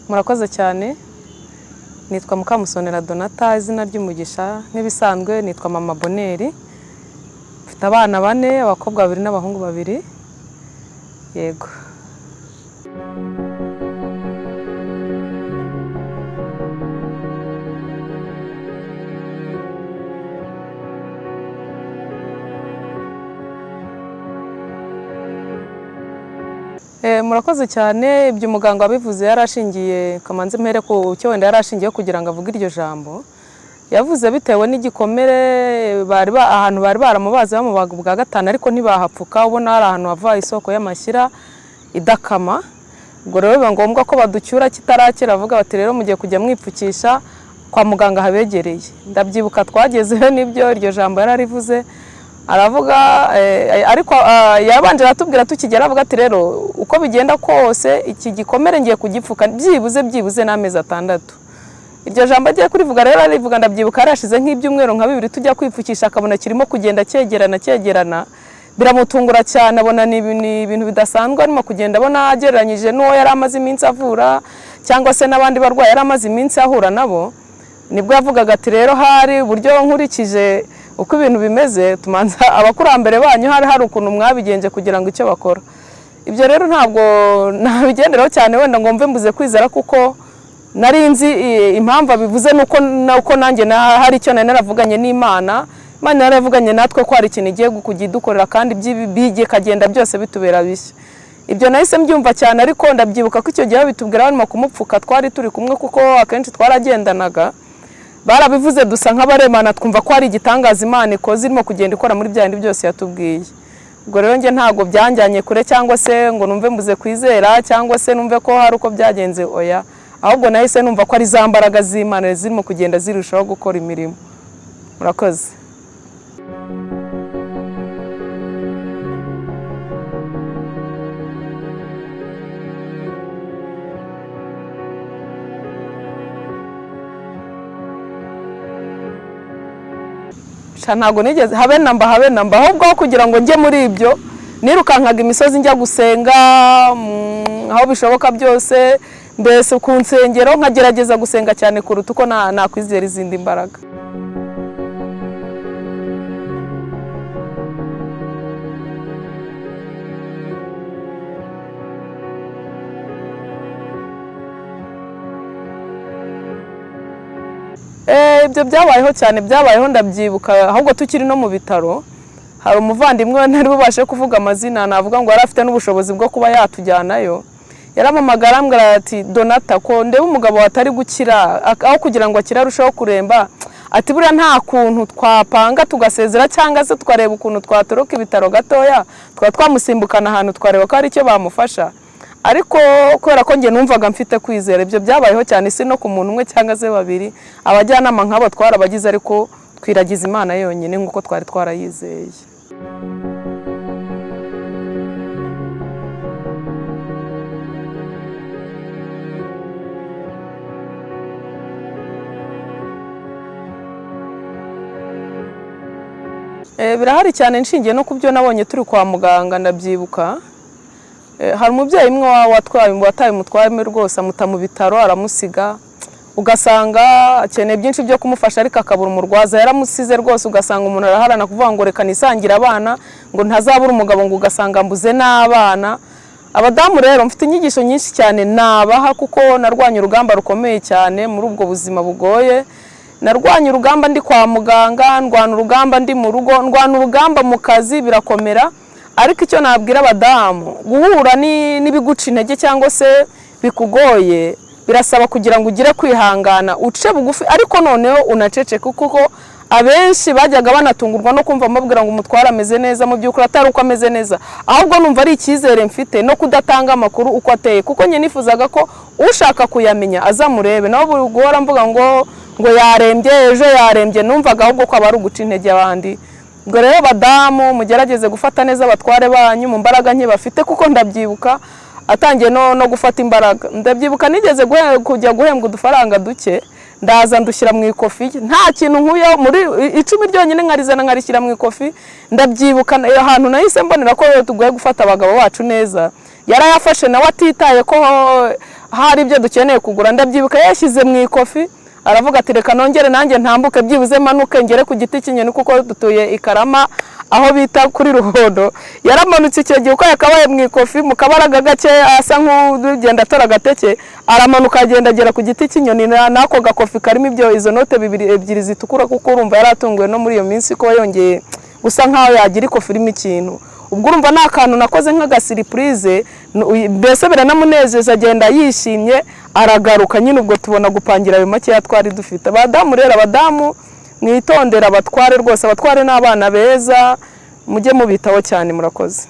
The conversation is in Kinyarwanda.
Murakoze cyane. Nitwa Mukamusonera Donata, izina ry'umugisha nk'ibisanzwe nitwa Mama Boneri. Mfite abana bane, abakobwa babiri n'abahungu babiri. Yego. Murakoze cyane. Ibyo umuganga wabivuze yari ashingiye, kamanzi mpere ku cyo wenda yari ashingiye kugira ngo avuge iryo jambo. Yavuze bitewe n'igikomere bari ahantu bari baramubaze, bamubaga ubwa gatanu, ariko ntibahapfuka. Ubona hari ahantu hava isoko y'amashyira idakama. Ubwo rero biba ngombwa ko baducyura kitarakira, bavuga bati rero mugiye kujya mwipfukisha kwa muganga habegereye. Ndabyibuka twagezeyo, nibyo iryo jambo yararivuze, aravuga, ariko yabanje aratubwira tukigera, avuga ati rero uko bigenda kose iki gikomere ngiye kugipfuka byibuze n'amezi 6. Iryo jambo agiye kurivuga rero arivuga, ndabyibuka yarashize nk'ibyumweru nka bibiri tujya kwipfukisha, akabona kirimo kugenda cyegerana cyegerana, biramutungura cyane, abona ni ibintu bidasanzwe arimo kugenda abona agereranyije n'uwo yari amaze iminsi avura cyangwa se n'abandi barwayi yari amaze iminsi ahura nabo. Nibwo yavugaga ati rero hari uburyo nkurikije uko ibintu bimeze, tumanza abakurambere banyu hari ukuntu mwabigenje kugira ngo icyo bakora. Ibyo rero ntabwo nabigenderaho cyane wenda ngo mve mbuze kwizera, kuko nari nzi impamvu abivuze, nuko nanjye hari icyo nari naravuganye n'Imana. Imana yaravuganye natwe ko hari ikintu igiye kujya idukorera, kandi bikagenda byose bitubera bishya. Ibyo nahise mbyumva cyane, ariko ndabyibuka ko icyo gihe bitubwira barimo kumupfuka twari turi kumwe, kuko akenshi twaragendanaga. Barabivuze dusa nk'abaremana, twumva ko hari igitangaza Imana ikoze, irimo kugenda ikora muri bya bindi byose yatubwiye. Ubwo rero njye ntabwo byanjyanye kure cyangwa se ngo numve mbuze kwizera cyangwa se numve ko hari uko byagenze, oya. Ahubwo nahise numva ko ari za mbaraga z'Imana zirimo kugenda zirushaho gukora imirimo. Murakoze. Ntabwo nigeze habe namba, habe namba. Ahubwo kugira ngo njye muri ibyo, nirukankaga imisozi njya gusenga aho bishoboka byose, mbese ku nsengero nkagerageza gusenga cyane kuruta uko nakwizera izindi mbaraga. Ibyo byabayeho cyane, byabayeho ndabyibuka. Ahubwo tukiri no mu bitaro hari umuvandimwe we ntari bubashe kuvuga amazina, navuga ngo yari afite n'ubushobozi bwo kuba yatujyanayo. Yaramamagara arambwira ati Donata, ko ndeba umugabo atari gukira, aho kugira ngo akire arusheho kuremba, ati buriya nta kuntu twapanga tugasezera cyangwa se tukareba ukuntu twatoroka ibitaro gatoya, tukaba twamusimbukana ahantu twareba ko hari icyo bamufasha. Ariko kubera ko njye numvaga mfite kwizera, ibyo byabayeho cyane, si no ku muntu umwe cyangwa se babiri. Abajyanama nk'abo twarabagize, ariko twiragiza Imana yonyine nk'uko twari twarayizeye. Birahari cyane, nshingiye no ku byo nabonye turi kwa muganga. Ndabyibuka hari umubyeyi umwe watwaye, wataye umutware rwose, amuta mu bitaro aramusiga, ugasanga akeneye byinshi byo kumufasha ariko akabura umurwaza, yaramusize rwose. Ugasanga umuntu araharana kuvuga ngo reka nisangire abana, ngo ntazabura umugabo, ngo ugasanga mbuze n'abana. Abadamu rero mfite inyigisho nyinshi cyane nabaha, kuko narwanye urugamba rukomeye cyane muri ubwo buzima bugoye. Narwanye urugamba ndi kwa muganga, ndwana urugamba ndi mu rugo, ndwana urugamba mu kazi, birakomera. Ariko icyo nabwira abadamu, guhura n'ibiguca intege cyangwa se bikugoye, birasaba kugira ngo ugire kwihangana, uce bugufi, ariko noneho unaceceke, kuko abenshi bajyaga banatungurwa no kumva mbabwira ngo umutware ameze neza, mu by'ukuri atari uko ameze neza, ahubwo numva ari icyizere mfite no kudatanga amakuru uko ateye, kuko njye nifuzaga ko ushaka kuyamenya azamurebe. Naho guhora mvuga ngo yarembye ejo yarembye, numvaga ahubwo ko aba ari uguca intege abandi. Ubwo rero badamu, mugerageze gufata neza abatware banyu mu mbaraga nke bafite, kuko ndabyibuka atangiye no gufata imbaraga. Ndabyibuka nigeze kujya guhembwa udufaranga duke, ndaza ndushyira mu ikofi, nta kintu nkuyeho, muri 10 ryonyine nkarizana nkarishyira mu ikofi. Ndabyibuka ahantu nahise mbonera ko tugoye gufata abagabo bacu neza, yarayafashe nawe atitaye ko Ahari ibyo dukeneye kugura, ndabyibuka yashyize mu ikofi, aravuga ati: "Reka nongere nanjye ntambuke, byibuze manuke ngere ku giti cy'inyoni," kuko dutuye i Karama aho bita kuri Ruhondo. Yaramanutse icyo gihe uko yakabaye mu ikofi, mu kabaraga gake, asa nk'ugenda atora agateke, aramanuka, agenda agera ku giti cy'inyoni n'ako gakofi karimo ibyo, izo note bibiri, ebyiri zitukura, kuko urumva yari atunguwe no muri iyo minsi ko yongeye gusa nkaho yagira ikofi irimo ikintu. Ubwo urumva ni akantu nakoze nk'agasurprise, mbese biranamunezeza, agenda yishimye, aragaruka nyine. Ubwo tubona gupangira ayo makeya twari dufite. Abadamu rero, abadamu mwitondera abatware rwose, abatware ni abana beza, mujye mubitaho cyane. Murakoze.